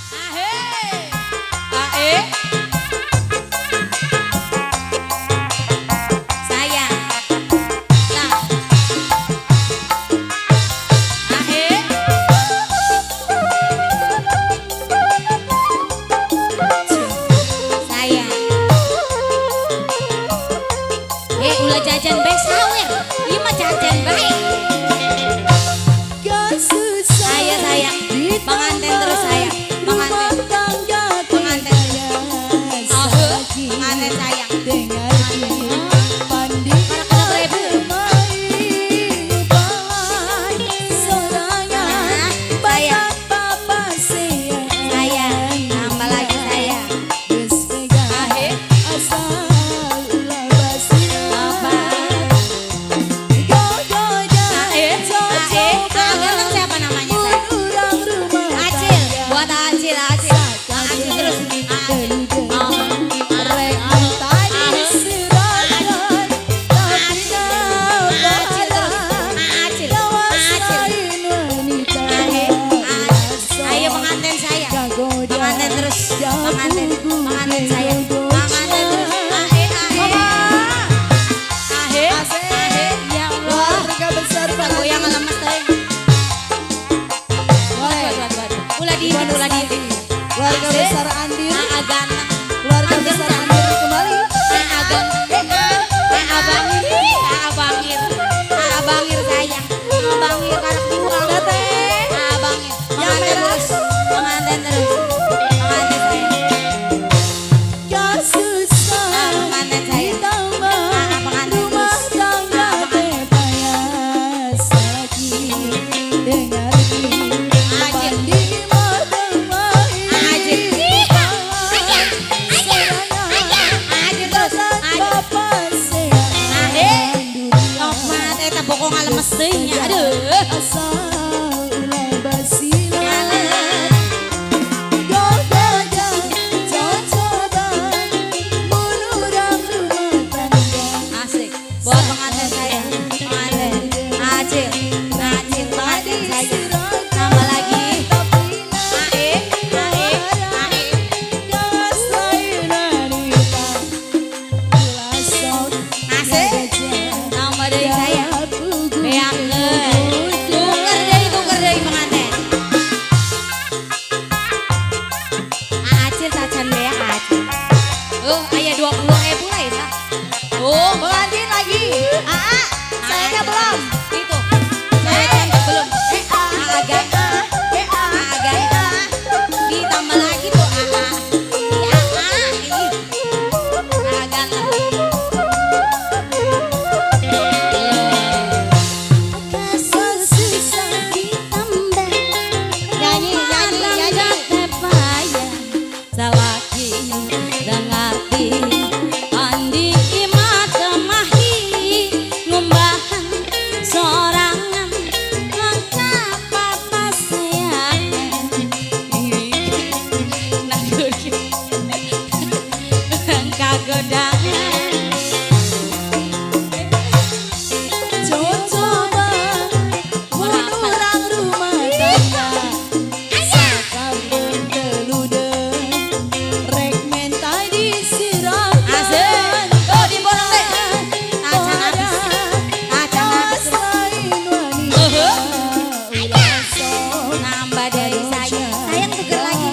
Ahe. Ae. Sayang. Lah. Ahe. Sayang. Ulah jajan bae sawer. Ieu mah jajan bae. Saya sayang. Pengantin terus sayang. Pengantin. Pengantin. Pengantin sayang. Pengantin saya, pengantin terus. Ahe, ahe, ahe, ahe, ya Allah. Keluarga besar Kita goyang lemes teh. Ulah diintip, ulah diintip. Keluarga besar Andir. Aa ganteng. Keluarga besar Andir kembali. Aa ganteng. Aa bangir, aa bangir, aa bangir sayang. Aa bangir karak diuang. Aa bangir. Pengantin terus, pengantin terus. Pengantin sayang. Mestinya, aduh. Asik, buat pengantin saya, pengantin, acil, acil, pengantin saya, tambah lagi, ae, ae, ae. Asik, tambah dari saya. Tuker deui pengantin. Acil tacan beak acil. Oh, aya 20.000 lah ya. Oh, pengantin lagi. Aa, sayangnya belum. Itu. Saya belum. Aa ganteng. Aa ganteng. Ditambah lagi tuh aa. Aa. Aa ganteng. Nambah dari saya, sayang tuker lagi.